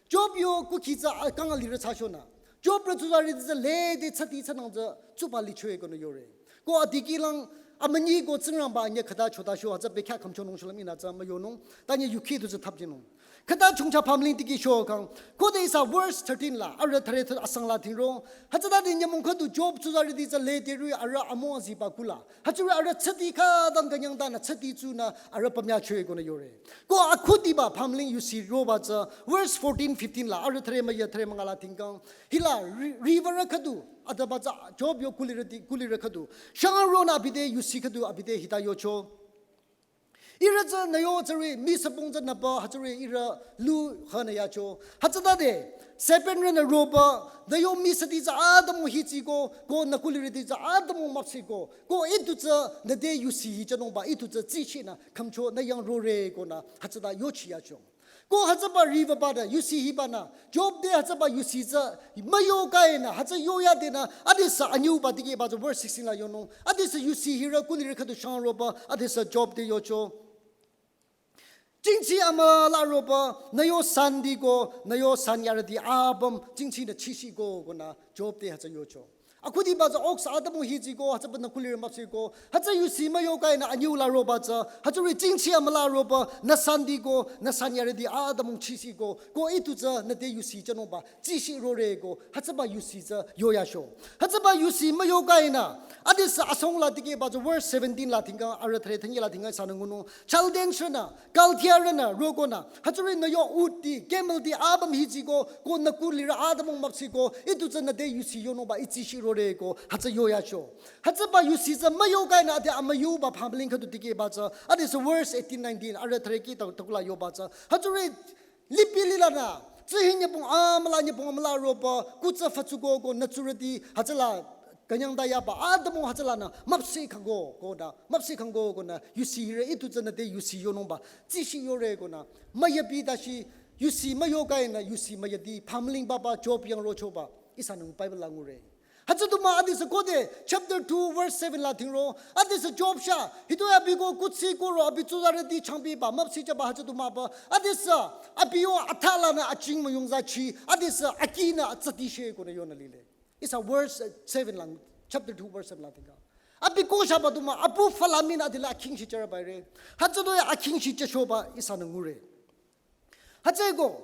Job yo kukhi tsü akang alirü thsachonü. Job rü tsuzarüti tsü lede tsati thsanang tsü, tsuba lichoe konü yore. Ko adikehlang, amünyi ko Tsingrangba anyüh khüta chotacho, hütsü bekhyah khümchonung shulüm ihnü tsü müyonung, tanyi yukhi tu tsü thapjinung. Khüta chongcha pamüling tikehcho kang. Khode ihsa verse thirteen la, arüh thüre thü asang la tingro. Hütsütade nyümong khüdu Job tsuzarüti tsü lede rü arüh amung aziba kula. Hütsürü arüh tsati khütang künyang tanü tsati tsunü arüh pamyachoe konü yore. Ko akhudiba pamüling yusi roba tsü verse fourteen, fifteen la, arüh thüre müyü thüre münga la tingkang. Hila ri-, riwürü khüdu, adaba tsü Job yo kulirüti, kulirü khüdu. Shangaronü abide yusi khüdu abide hita yocho. Ihrü tsü nü yo tsüri, mii süpung tsü nüpa, hütsüri ihrü lu hünü yacho. Hütsütade, serpent rünü roba, nü yo mii süti tsü atümung hitsiko, ko nü kulirüti tsü atümung müpsiko, ko itu tsü nü te yusi hichanungba, itu tsü tsichinü, khümcho nü yang rore konü, hütsüta yochi yacho. Ko hütsüba riwüba te, yusi hibanü, Job te hütsüba yusi tsü, müyo kainü, hütsü yoyadenü, adesü anyüba dikehba tsü verse sixteen la yonung, adesü yusi hirü kulirü khüdu shangroba, adesü Job te yocho. Jingchi amüla roba, nü yo sandiko, nü yo sanyarüti apüm, jingchinü chishiko, konü Job te hütsü yocho. Akhudiba tsü ox atümung hitsiko, hütsüba nü kulirü müpsiko, hütsü yusi müyo kainü anyüla roba tsü, hütsüri jingchi amüla roba, nü sandiko, nü sanyarüti atümung chishiko, ko itu tsü nü te yusi chanungba, chishi rore ko, hütsüba yusi tsü yoyacho. Hütsüba yusi müyo kainü, adesü asong la dikehba tsü verse seventeen la tingkang, arüh thüre thünyi la tingkang ihsanü ngunung, Chaldean rünü, Kaldea rünü, rokonü, hütsüri nü yo uti, camel ti apüm hitsiko, ko nü kulirü atümung müpsiko, itu tsü nü te yusi yonungba, i chishi rore ko, hütsü yoyacho. Hütsüba yusi tsü müyo kainü ade amüyuba pamüling khüdu dikehba tsü, adesü verse eighteen, nineteen, arüh thüre ki ta-, takula yoba tsü. Hütsüri lipi lilanü, Tsü hi nyübong amüla, nyübong amüla roba, kuh tsü fütsüko ko nü tsurüti, hütsüla künyangda yaba, atümung hütsülanü, müpseh kangko, konü, müpseh kangko, konü, yusi re, itu tsünü te yusi yonungba, tsüshi yore, konü, müyabi dashi, yusi müyokainü, yusi müyadi, pamling baba, Job yang rochoba, ihsanü Bible la ngure. Hütsü du mah adisü khode chapter two verse seven la dhingro. Adisü Job sha. Hitoi abi ko kuthsi koro abi tsuzarüti changbiba müpseh jüba hütsü du mah ba. Adisü abi yo athalanü aching müyungzachi. Adisü akinü atsati she konü yonü lile. Ihsa verse seven lang, chapter two verse seven la dhinga. Abi ko shaba du mah abu falaminü adila aking shi jüre baire. Hütsü du ya aking shi jüchoba ihsanü ngure. Hütsüeko,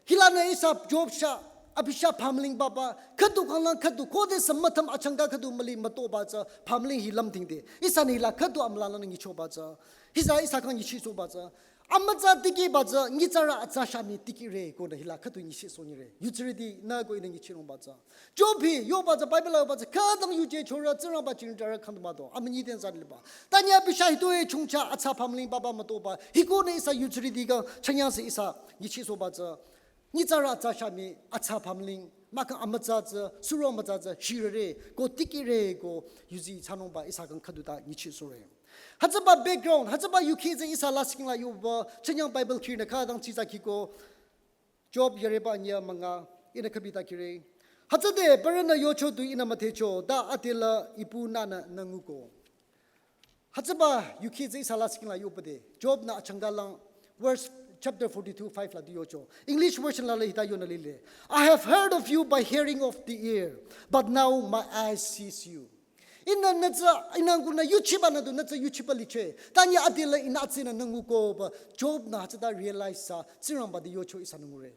hilanü ihsa Job sha, abi sha pamling baba, khüdu kanglang khüdu, khodesü mütüm achangka khüdu müli mütoba tsü, pamling hi lümdhingde. Ihsanü hila khüdu amülanü nyichoba tsü. Hisa ihsa kang nyichisohba tsü. Amütsa tikiba tsü, nyitsarü atsa shami tikire, konü hila khüdu nyichisoh nyire. Yutsürüti nü ko inü nyichinungba tsü. Job hi, yoba tsü, Bible la yoba tsü, khütang yuje chorü, Tsingrangba jingjarü khandu mado, amünyi den zan liba. Tanya abi sha hitoi chungcha atsa pamling baba mütoba, hikonü ihsa yutsürüti kang, chanyang se ihsa, nyichisohba tsü. Nyitsarü atsa shami, atsa pamling, mahkhang amütsa tsü, suro amütsa tsü, shirüre, ko tikire, ko yuzi thsanungba, ihsa kang khüdu ta nyichisohre. Hütsüba background, hütsüba yuki tsü ihsa lasih king la yoba, chanyang Bible khirünü khütang tsitsa kiko, Job yareba anyüh münga, inü khübita kire. Hütsüde, parünü yocho du inü müdhecho, ta adila ipu nünü nü nguko. Hütsüba yuki tsü ihsa lasih king la yobade. Job nü achangka lang, verse chapter forty-two five la du yocho. English version la le hita yonü lile. "I have heard of you by hearing of the ear, but now my eyes sees you." Inü nü tsü, inü ngunü yuchiba nü du nü tsü yuchiba licho. Tanya adila inü atsinü nü nguko ba, Job nü hütsüta realize sa, Tsingrangba te yocho ihsanü ngure.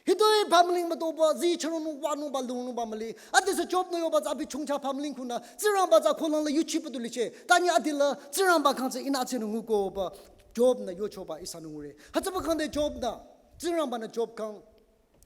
Hitoi pamling mütoba, zi chürünung wanungba lungnungba müli. Adisü Job nü yoba tsü abi chungcha pamling kunü, Tsingrangba tsü kholangla yuchiba du licho. Tanya adila, Tsingrangba kang tsü inü atsinü nguko ba, Job nü yochoba ihsanü ngure. Hütsüba kangde Job nü, Tsingrangba nü Job kang,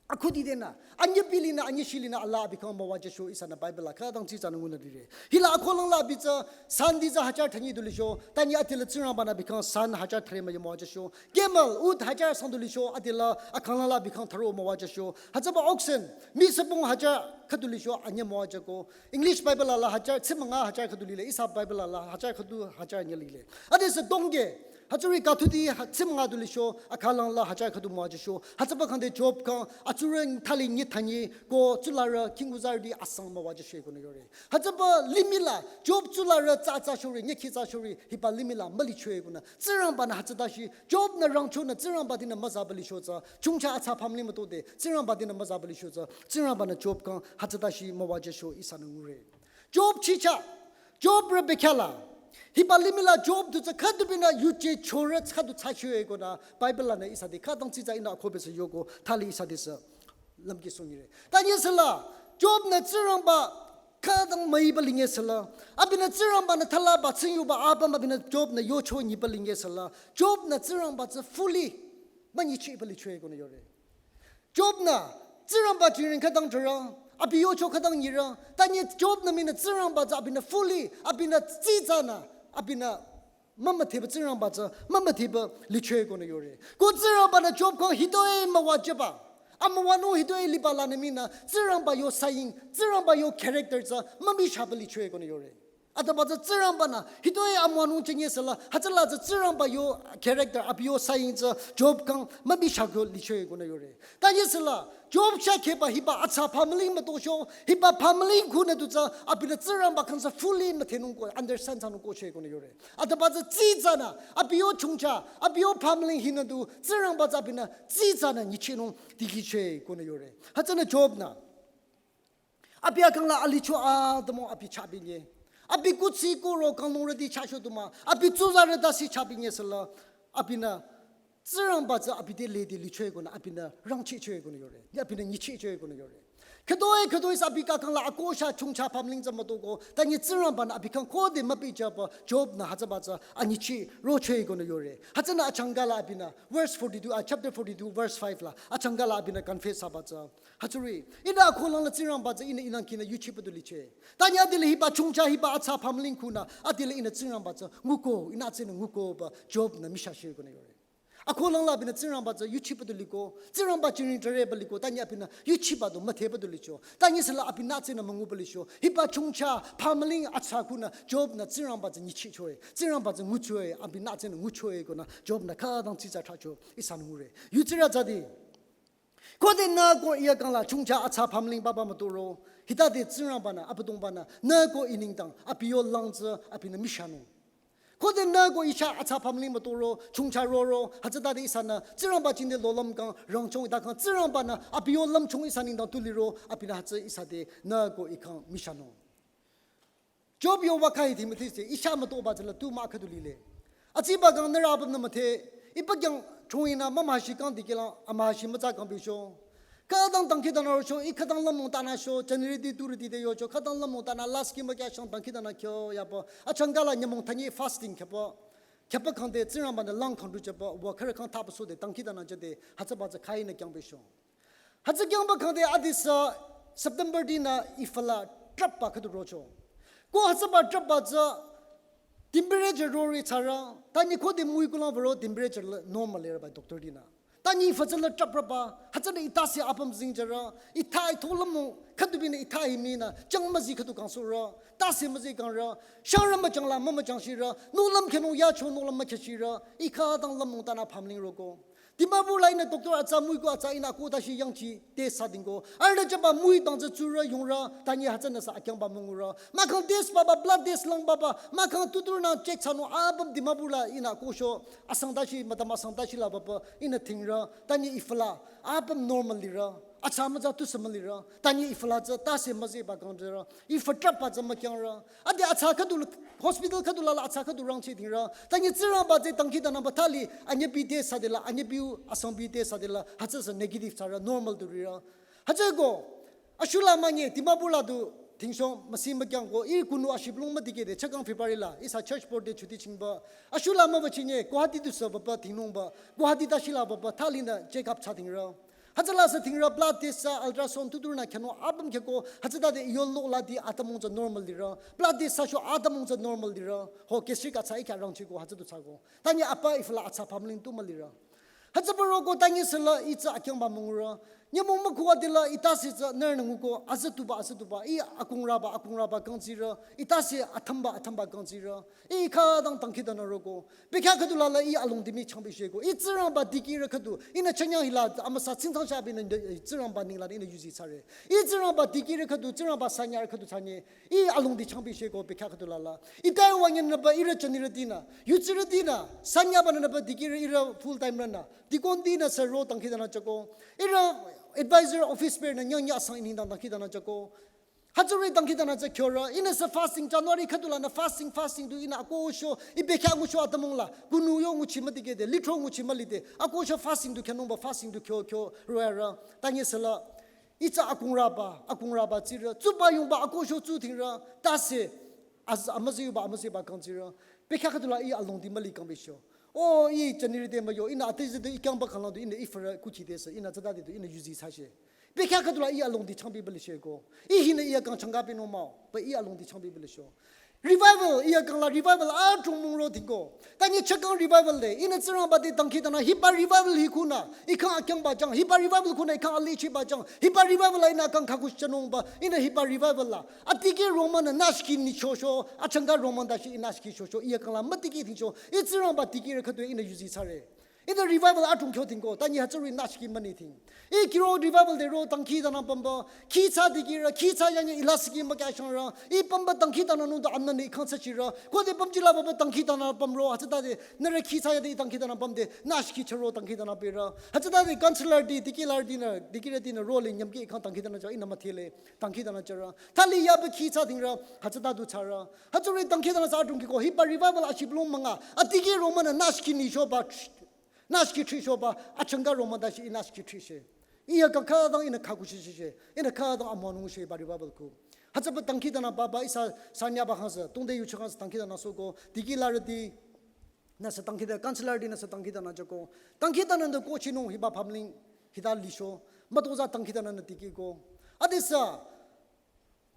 akhudi denü, anyüh bilinü, anyüh shilinü, ala abi kang müwajüsho ihsanü Bible la, khütang tsitsanü ngunü lire. Hila akholangla abi tsü, san di tsü hajar thanyi du licho, tanya adila Tsingrangba nü abi kang san hajar thüre müyü müwajüsho. Camel, ut hajar sang du licho, adila akangla la abi kang thüro müwajüsho. Hütsüba oxen, misüpung hajar khüdu licho, anyüh müwajüko. English Bible la la hajar, tsimünga hajar khüdu lile, ihsa Bible la la hajar khüdu hajar anyüh lile. Adisü donkey, hütsüri katudi ha-, tsimünga du licho, akangla la hajar khüdu müwajüsho. Hütsüba kangde Job kang, atsurü thali nyi thanyi, ko tsularü, king uzarüti asang müwajüsho konü yore. Hütsüba limih la, Job tsularü tsü tsü shori, nyükhi tsü shori, hiba limih la mülicho konü. Tsingrangba nü hütsüta shi, Job nü rangchonü Tsingrangba tinü müzaba licho tsü, chungcha atsa pamling mütode, Tsingrangba tinü müzaba licho tsü, Tsingrangba nü Job kang hütsüta shi müwajüsho ihsanü ngure. Job chicha, Job rü bekhyah la, hiba limih la Job du tsü khüdubinü yuje chorü tsü khüdu tsü shio konü, Bible lanü ihsa te khütang tsitsa inü akhobe sü yoko, thali ihsa te sü lümki songire. Tanya sela, Job nü Tsingrangba khütang müiba linge sela. Abinü Tsingrangba nü thalaba tsing yuba apüm abinü Job nü yocho nyiba linge sela. Job nü Tsingrangba tsü fully münyichiba licho konü yore. Job nü Tsingrangba jingring khütang jüre. Abi yocho khütang nyire. Tanya Job nü minü Tsingrangba tsü abinü fully, abinü tsitsanü, abinü mümüdheba Tsingrangba tsü, mümüdheba licho konü yore. Ko Tsingrangba nü Job kang hitoi müwajüba. Amüwanung hitoi liba lanü minü, Tsingrangba yo saying, Tsingrangba yo character tsü, mümishaba licho konü yore. Ataba tsü Tsingrangba nü, hitoi amüwanung chenye sela, hütsüla tsü Tsingrangba yo character, abi yo saying tsü, Job kang, mümisha ko licho konü yore. Tanya sela, Job sha kheba hiba atsa pamling mütosho, hiba pamling kunü du tsü, abinü Tsingrangba kang tsü fully müdhenung ko, understand thsanung ko che konü yore. Ataba tsü tsitsanü, abi yo chungcha, abi yo pamling hinü du, Tsingrangba tsü abinü tsitsanü nyichinung dikehcho konü yore. Hütsünü Job nü. Abi akangla alicho atümung abi chabinye. Abi kuthsi koro kanglungrüti chasho du mah. Abi tsuzarü tase chabinye sela. Abinü Tsingrangba tsü abi te lede licho konü abinü rangchehcho konü yore. Abinü nyichehcho konü yore. Khütoi, khütoi sü abi akangla akosha chungcha pamling tsü mütoko. Tanya Tsingrangba nü abi kang khode müpijüba Job nü hütsüba tsü anyichi rocho konü yore. Hütsünü achangka la abinü, verse forty-two, ah, chapter forty-two, verse five la. Achangka la abinü confess thsaba tsü. Hütsüri, inü akholangla Tsingrangba tsü inü inang kinü yuchiba du licho. Tanya adila hiba chungcha hiba atsa pamling kunü, adila inü Tsingrangba tsü nguko, inü atsinü nguko ba Job nü misha shi konü yore. Akolang la abinü Tsingrangba tsü yuchiba du liko, Tsingrangba jingring jüreba liko, tanyi abinü yuchiba du müdheba du licho. Tanyi sela abinü tsünü münguba licho. Hiba chongcha pamling atsa kunü Job nü Tsingrangba tsü nyichichoe, Tsingrangba tsü nguchoe, abinü tsünü nguchoe kunü Job nü khütang tsitsa thracho ihsanü ngure. Yutsirü tsadi. Khode nü ko iya kangla chongcha atsa pamling baba mütoro. Hitade Tsingrangba nü, Abüdongba nü, nü ko i nengdang, abi yolang tsü, abinü mishanung. Khode nü ko i chah atsa pamling mütoro, chongcha roro, hütsütade ihsanü, Tsingrangba jingte lolam kang, rangchong ita kang, Tsingrangba nü, abi yolam chong ihsa nengdang tuliro, abinü hütsü ihsa te, nü ko i kang mishanung. Job yo waka hi Timothy se, i chah mütoba tsüla tu mah khüdu lile. Atsiba kang nührü apüm nü müdhe, ipa kyang chonginü mümüshi kang dikehlang, amüshi mütsa kang bisho. Khütang dangkhidangnang rocho, i khütang lümong tanü sho, January di turi di de yocho, khütang lümong tanü last kih mükyashang dangkhidangnang kyo yapa. Achangka la nyümong tanyi fasting khyapa. Khyapa khangde Tsingrangba nü lang khangdu chapa, wa khürü kang thapsode dangkhidangnang jade, hütsüba tsü khainü kyang bisho. Hütsü kyangba khangde adisa September dinü ifala trapba khüdu rocho. Ko hütsüba trapba tsü temperature rori tsara, tanyi khode müi kulang varo temperature la normal lireba doctor dinü. Tanyi ifa tsüla trapraba, hütsünü itase apüm zingjara, ita itho lümong, khüdu binü ita hi minü, chang müzi khüdu kang sura, tase müzi kang ra, shangra müchang la mümüchang shira, nolam khyünung yacho nolam mükhyüshira, i khütang lümong tanü pamling roko. Dimapur la ihnü doctor atsa müi ko atsa ihnü ko dashi yangchi test thsadingko. Arüh chaba müi dang tsü tsura yungra, tanyi hütsünü sü akyangba müngura. Mahkhang test baba, blood test lang baba, mahkhang tutur nü check thsanung apüm Dimapur la ihnü ko sho, asang dashi, madam asang dashi la baba, ihnü thingra, tanyi ifala, apüm normal lira. Atsa mütsa tusü mülira, tanyi ifala tsü tase müziba kang jara, ifa trapba tsü mükyangra. Ade atsa khüdu hospital khüdu lala atsa khüdu rangcheh dingra. Tanyi Tsingrangba tsü dangkhidangnangba thali, anyi bi test thsadela, anyi biu asang bi test thsadela, hütsü sü negative thsara, normal du rira. Hütsüko, ashula münyi, Dimapur la du, tingshong, müsi mükyangko, i kunu ashibülung müdikehde, chakang February la, ihsa church board de chuti chingba. Ashula mübachinye, Guwahati du sü baba tingnungba, Guwahati dashi la baba, thalinü check up thsa dingra. Hütsüla sü dingra blood test thsa, ultrasound tutur nü khyünung apüm khyüko, hütsütade yolok la di atümung tsü normal lira. Blood test thsa sho atümung tsü normal lira. Ho gastric atsa i khyü rangchiko, hütsü du thsako. Tanyi apa ifala atsa pamling tu mülira. Hütsüba roko tanyi sela i tsü akyangba müngura. Nyümong mükhuwa dela itase tsü nührünü nguko, azü tuba, azü tuba, i akungraba, akungraba kangtsira, itase athamba, athamba kangtsira. I khütang dangkhidangnang roko. Bekhyah khüdu lala i alongdi mi changbi sheko. I Tsingrangba dikehrü khüdu. Ihnü chanyang hila amüsa tsingtsang shabinü, eh, Tsingrangba ningla ihnü yuzi thsare. I Tsingrangba dikehrü khüdu, Tsingrangba sanyarü khüdu thsanye. I alongdi changbi sheko bekhyah khüdu lala. Itai wanyi nüba ihrü chanirütinü. Yutsirütinü. Sanyaba nüba dikehrü ihrü full time rünü. Deacon dinü sü ro dangkhidangnang jüko. Ihrü advisor office bearernü nyangya asang i nengdang dangkhidangnang jüko. Hütsüri dangkhidangnang tsü khyora, ihnü sü fasting January khüdu lanü fasting, fasting du ihnü ako sho, i bekhyah ngucho atümung la, kunu yo nguchi müdikehde, litro nguchi mülide, ako sho fasting du khyünungba fasting du khyo khyo royara, tanyi sela, i tsü akungraba, akungraba tsira, tsuba yungba ako sho tsu tingra, tase, az-, amüzi yuba, amüziba kangtsira, bekhyah khüdu la i alongdi müli kangbi sho. O, i chanirü te müyo, ihnü ate zide i kyangba khanglang du, ihnü ifara kuchi tese, ihnü tsütade du, ihnü yuzi thsashe. Bekhyah khüdu la i alongdi changbi bali sheko. I hinü i akang changka pinung mah-o. Ba i alongdi changbi bali sho. Revival, i akang la revival adrong mungro dingko. Tanyi chakang revival de. Ihnü Tsingrangba te dangkhidangnang hiba revival hi khunü. I kang akyangba jang. Hiba revival khunü i kang alichiba jang. Hiba revival la ihnü akang khakush chanungba. Ihnü hiba revival la. Adikeh romang nü nashki ni chosho. Achangka romang dashi i nashki chosho. I akang la müdikeh dingcho. I Tsingrangba dikehrü khüdu ihnü yuzi thsare. Ihnü revival adrong kyo dingko, tanyi hütsüri nashki mani ding. I kiro revival de ro dangkhidangnang pümba, khitsa dikehrü, khitsa yanyi ilasiki mükyashangra, i pümba dangkhidangnang nungdo amnani kang thsachira, khode pümjila baba dangkhidangnang pümro, hütsütade, nührü khitsa yade i dangkhidangnang pümde, nashki charo dangkhidangnang pera, hütsütade counselor di, dikehlarütinü, dikehrütinü ro le nyümki i kang dangkhidangnang ja, ihnü müdhele, dangkhidangnang jara, thali yaba khitsa dingra, hütsüta du thsara, hütsüri dangkhidangnang tsü adrong kiko, hiba revival ashibülung münga, adikeh romang nü nashki ni shoba, nashki thrishoba, achangka romang dashi i nashki thrishe. I akang khütang ihnü khakushi shishe. Ihnü khütang amüwanung she ba revival ku. Hütsüba dangkhidangnang baba ihsa sanyaba hangsa, tongde yuchang hangsa dangkhidangnang soko, dikehlarüti, nü sü dangkhida, counselor di nü sü dangkhidangnang jüko. Dangkhidangnang de ko chinung hiba pamling, hita lisho, mütozah dangkhidangnang nü dikehko. Adisa,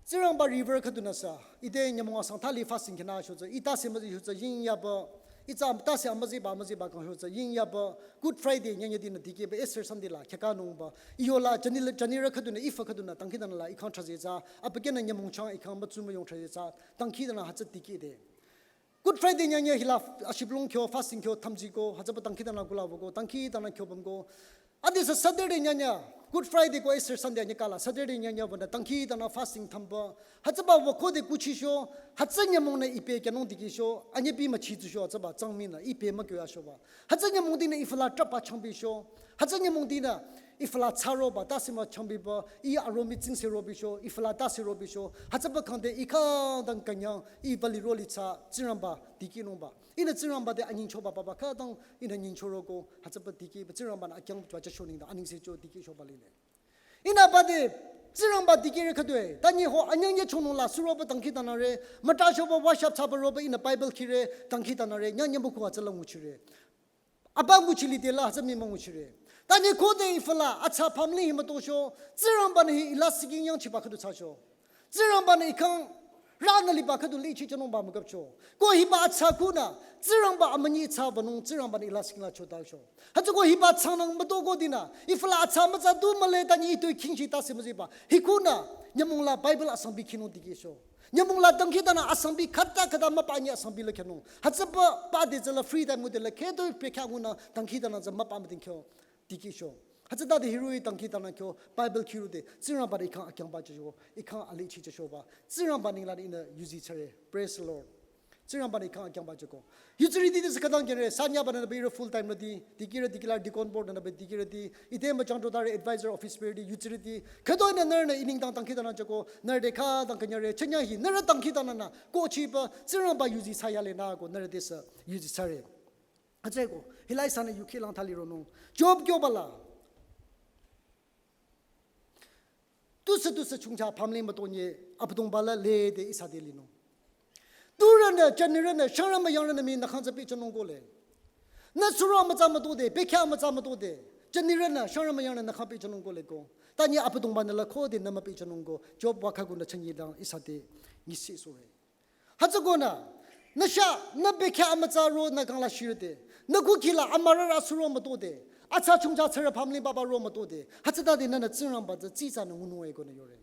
Tsingrangba river khüdunü sü, ite nyümong asang thali fasting khyünü sho tsü, ita se müzi sho tsü, ying yaba, Itsa tase amüziba amüziba kang shotsa ying yaba Good Friday nyanya dinü dikehba Easter Sunday la khyaka nungba. Iyola jani jani ra khaduna ifa khaduna dangkhidangnang la ikhang thraze tsa. Abükyünü nyümong chang ikhang mütsu müyong thraze tsa. Dangkhidangnang hütsü dikehde. Good Friday nyanya hila ashiplong kyo, fasting kyo, thamji ko, hütsüba dangkhidangnang kula ko, dangkhidangnang kyo bam ko. Adisa Saturday nyanya, Good Friday ko Easter Sunday anya kala, Saturday nyanya wünü dangkhidangnang fasting thamba. Hütsüba wükhode kuchisho, hütsü nyümongnü ipe kyanung dikehsho, anyebi müchitsusho, hütsüba changminü ipe mükyo yashoba. Hütsü nyümong dinü ifala trapa changbisho. Hütsü nyümong dinü ifala tsaroba, tase müchangbiba, i aromi tsingse robisho, ifala tase robisho. Hütsüba khangde ikhang dang künyang, i bali roli tsa, Tsingrangba dikehnungba. Ihnü Tsingrangba te anyingchoba baba khadang ihnü nyingchoro ko hütsüba dikehba Tsingrangbanü akyang jwa jasho nengdang aningse jo dikehshoba lile. Ihnü bade Tsingrangba dikehre khüdue. Tanyi ho anyang yachonung la suroba dangkhidangnangre. Mütrashoba worship thsaba roba ihnü Bible khire dangkhidangnangre. Nyanya mükhu hütsüla nguchire. Aba nguchili dela hütsü mii münguchire. Tanyi khode ifala atsa pamli hi mütosho. Tsingrangbanü hi ila siking yangchiba khüdu thsasho. Tsingrangbanü ikhang ranü liba khüdu lichi chanungba mükapcho. Ko hiba atsa kunü, Tsingrangba amünyi tsa banung Tsingrangbanü ila singla chodasho. Hütsü ko hiba tsangnang mütoko dinü, ifala atsa mütsa du mühle tanyi itoi khingchi tase müziba. Hikunü, nyümong la Bible asangbi khinung dikehsho. Nyümong la dangkhidangnang asangbi khata khata müpa nyi asangbi la khinung. Hütsüba pade tsüla free time ngude la khedoi pekha ngunü dangkhidangnang tsü müpa müding kyo. Dikehsho. Hütsütade hiroh-i dangkhidangnang kyo Bible khirude Tsingrangba de ikhang akyangba chasho, ikhang alichi chashoba. Tsingrangba nengla ihnü yuzi thsare. Praise the Lord. Tsingrangba de ikhang akyangba chako. Yutsirüti de khadang kere, sanya banü be full time nadi, dikehre dikehla deacon board nü be dikehre di, ite müchangto dare advisor office bearer di, yutsirüti, khüdoi nü nührünü inengdang dangkhidangnang chako, nührü de khadang künyangre, chanya hi, nührü dangkhidangnangnü, ko chiba, Tsingrangba yuzi thsayale nü ko, nührü de sü, yuzi thsare. Hütsüeko, hilai sanü yukhi lang thali ronung. Job kyo bala. Tusü tusü chungcha pamling mütonye, Abüdongba la lede ihsa de linung. Turünü, janirünü, shangrü müyangrünü mii nü khang tsü pehchanung kole. Nü suro mütsa mütode, bekhyah mütsa mütode. Janirünü, shangrü müyangrünü nü khang pehchanung kole ko. Tanyi Abüdongbanü la khode nü müpehchanung ko. Job wakha kunü chanyi dang ihsa de ngisi sore. Hütsükonü, nü sha, nü bekhyah amütsa ro nü kangla shirüte. Nü kukhila amürarü suro mütode. Atsa chungcha tsürü pamling baba ro mütode. Hütsütade nünü Tsingrangba tsü tsitsanü ngunung eko nü yore.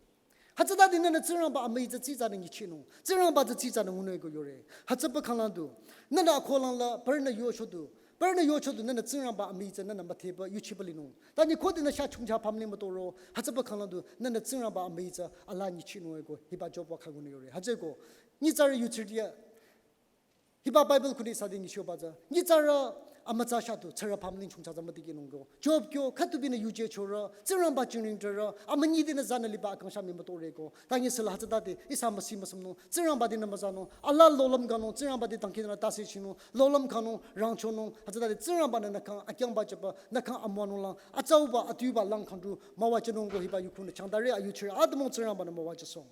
Hütsütade nünü Tsingrangba amüi tsü tsitsanü nguchinung. Tsingrangba tsü tsitsanü ngunung eko yore. Hütsüba khanglang du. Nünü akholang la, parünü yocho du. Parünü yocho du nünü Tsingrangba amüi tsü nünü mütheba yuchiba linung. Tanyi khode nü sha chungcha pamling mütoro. Hütsüba khanglang du nünü Tsingrangba amüi tsü ala nguchinung eko. Hiba Job wakha kunü yore. Hütsüeko. Nyitsarü yutsirüti ya. Hiba Bible kuni sadi ngishoba tsü. Nyitsarü amütsa shatu, tsürü pamling chungcha tsü müdikehnung ko. Job kyo, khütubinü yuje chorü, Tsingrangba chingring trarü, amünyi dinü zanü liba akang shami mütore ko. Tanyi sela hütsütade, ihsa müsi müsümnung, Tsingrangba dinü müzanung, ala lolüm kanung, Tsingrangba di dangkhidangnang tase chinung, lolüm kanung, rangchonung, hütsütade Tsingrangbanü nü khang akyangba chaba, nü khang amüwanung lang, atsauba, atuba lang khangdu, müwajünung ko hiba yukhunü changdare, ayuchirü, atümung Tsingrangbanü müwajüsong.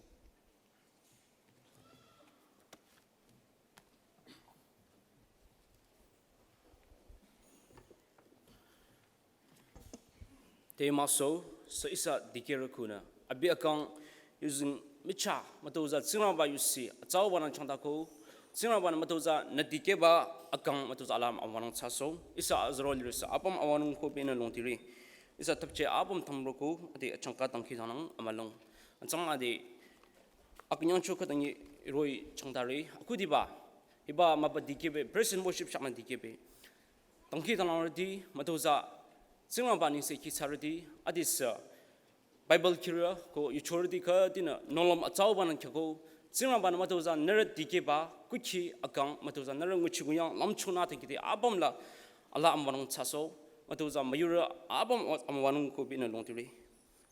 Te müso, sü ihsa dikehrü kunü. Abi akang yuzeng michah, mütozah Tsingrangba yusi, atsaubanü changdako, Tsingrangbanü mütozah nü dikehba akang mütozah alam amüwanung thsaso, ihsa azarü lirü sü, apüm amüwanung ko binü longtiri, ihsa tapche apüm thamroko, ade achangka dangkhidangnang amülung. Achang ade, akünyangcho khütangi roh-i changdare, akhudiba, hiba müba dikehbe, praise and worship shaknü dikehbe. Dangkhidangnangrüti, mütozah, Tsingrangba nengse kihsarüti, adisü, Bible khirü, ko yuchorüti khütinü, nohlüm atsaubanü khyako, Tsingrangbanü mütozah nührü dikehba, kukhi akang, mütozah nührü nguchi ngunyang, lümchonü thangkiti, apüm la, ala amüwanung thsaso, mütozah müyurü, apüm amüwanung ko binü longtiri.